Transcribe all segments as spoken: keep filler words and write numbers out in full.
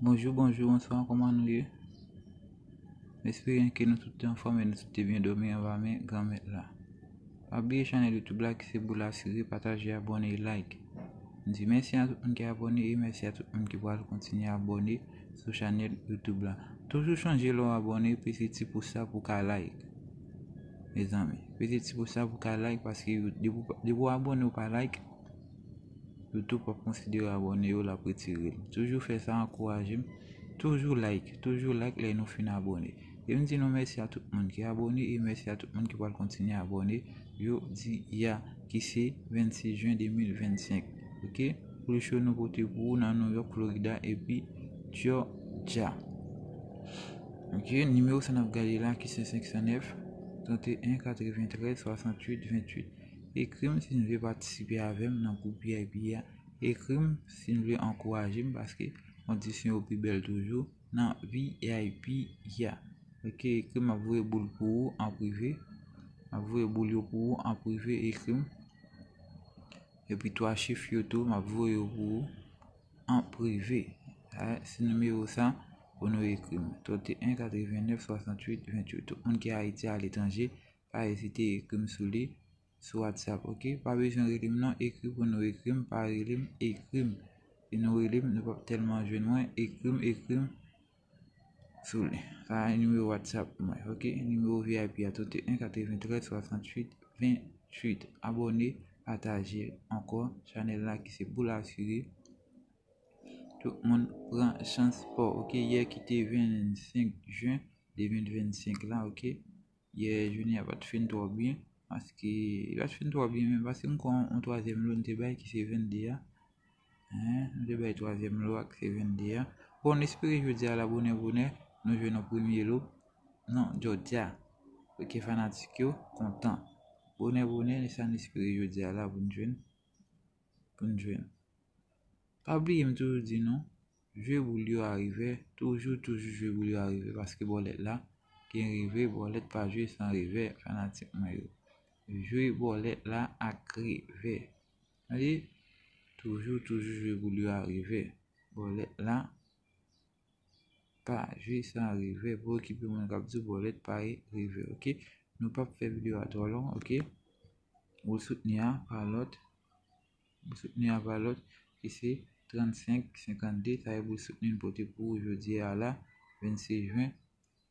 Bonjou, bonjou, bonswa, kòman nou ye? M espere ke nou tout te anfòm e nou tout te byen dòmi anba men Granmèt la. Pa bliye chanèl YouTube la ki se Boul Asire, pataje, abòne, like. M di mèsi a tout moun ki abòne e mèsi a tout moun ki pral kontinye abòne sou chanèl YouTube la. Toujou chonje lè w abòne, peze ti pous la pou w ka like. Mezanmi, peze ti pous la pou w ka like, paske depi w abòne ou pa like, YouTube p ap konsidere abòne yo, l ap retire l. Toujou fè sa, ankouraje m. Toujou like, toujou like lè nou fin abòne. E m di nou mèsi a tout moun ki abòne e mèsi a tout moun ki pral kontinye abòne jodi a, ki se vennsis jen de mil vennsenk. Ok? Pou show nou pote pou ou nan New York, Florida epi Georgia. Ok, nimewo sa n ap gade la ki se senk san nèf, trannteyen, katreventrèz, swasanntuit, venntuit. Ekri m si n vle patisipe avè m nan gwoup V I P a. Ekri m si n vle ankouraje m, paske kondisyon yo pi bèl toujou nan V I P a. Ok, ekri m, m ap voye boul pou ou an prive. M ap voye boul yo pou ou an prive, ekri m. Epi twa chif yo tou, m ap voye yo pou ou an prive. Sa se nimewo sa pou nou ekri m. Trannteyen, katrevennnèf, swasanntuit, venntuit. Tout moun ki Ayiti, aletranje, pa ezite ekri m sou li, sou WhatsApp, ok? Pa bezwen rele m non, ekri pou nou ekri m, pa rele m, ekri m. Si nou rele m, nou p ap tèlman jwenn mwen, ekri m, ekri m sou li. Sa a nimewo WhatsApp mwen, ok? Nimewo V I P a, trannteyen, katreventrèz, swasanntuit, venntuit. Abòne, pataje ankò chanèl la ki se Boul Asire. Tout moun pran chans pa w, ok? Yè ki te vennsenk jen de mil vennsenk la, ok? Yè jounen an pa t fin twò byen, paske, li pa t fin twò byen menm, paske m kwè yon twazyèm lo n te bay ki se vennde a. Hein, nou te bay twazyèm lo a ki se vennde a. Bon, n espere jodi a la bonè bonè, nou jwenn yon premye lo nan Georgia. Ok, fanatik yo kontan. Bonè bonè, e sa n espere jodi a la pou n jwenn, pou n jwenn. Pa bliye m toujou di nou, jwe boul yo a revè, toujou, toujou jwe boul yo a revè, paske bòlèt la gen revè, bòlèt pa jwe san revè, fanatik mwen yo. Jwe bòlèt la ak revè. Tande? Toujou, toujou jwe boul yo a revè. Bòlèt la pa jwe san revè. Pa okipe moun k ap di w bòlèt pa revè, ok? Nou p ap fè videyo a twò long, ok? Boul soutni a pa lòt. Boul soutni a pa lòt ki se trannsenk senkannde. Sa e boul soutni n pote pou ou jodi a la, vennsis jen,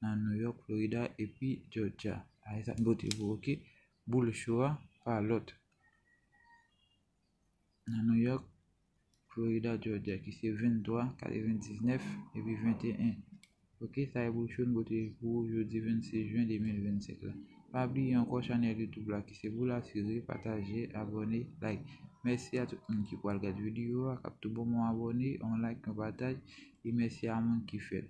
nan New York, Florida epi Georgia. Sa e sa n pote pou ou, ok? Boul cho a pa lòt. Nan New York, Florida, Georgia, ki se venntwa, katrevendiznèf epi venteyen. Ok, sa e boul cho n pote pou ou jodi vennsis jen de mil vennsenk la. Pa bliye ankò chanèl YouTube la ki se Boul Asire, pataje, abòne, like. Mèsi a tout moun ki pral gad videyo a, k ap tou ban m yon abòne, yon like, yon pataj, e mèsi a moun ki fè l.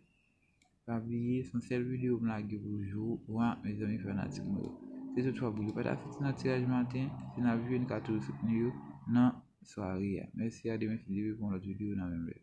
Pa bliye, se yon sèl videyo m lage pou jou a, mezanmi fanatik mwen yo. Si toutfwa boul yo pa ta soti nan tiraj maten, si n ap jwe, n ka toujou soutni yo nan sware a. Mèsi a, demen si Dye vle pou yon lòt videyo nan menm lè.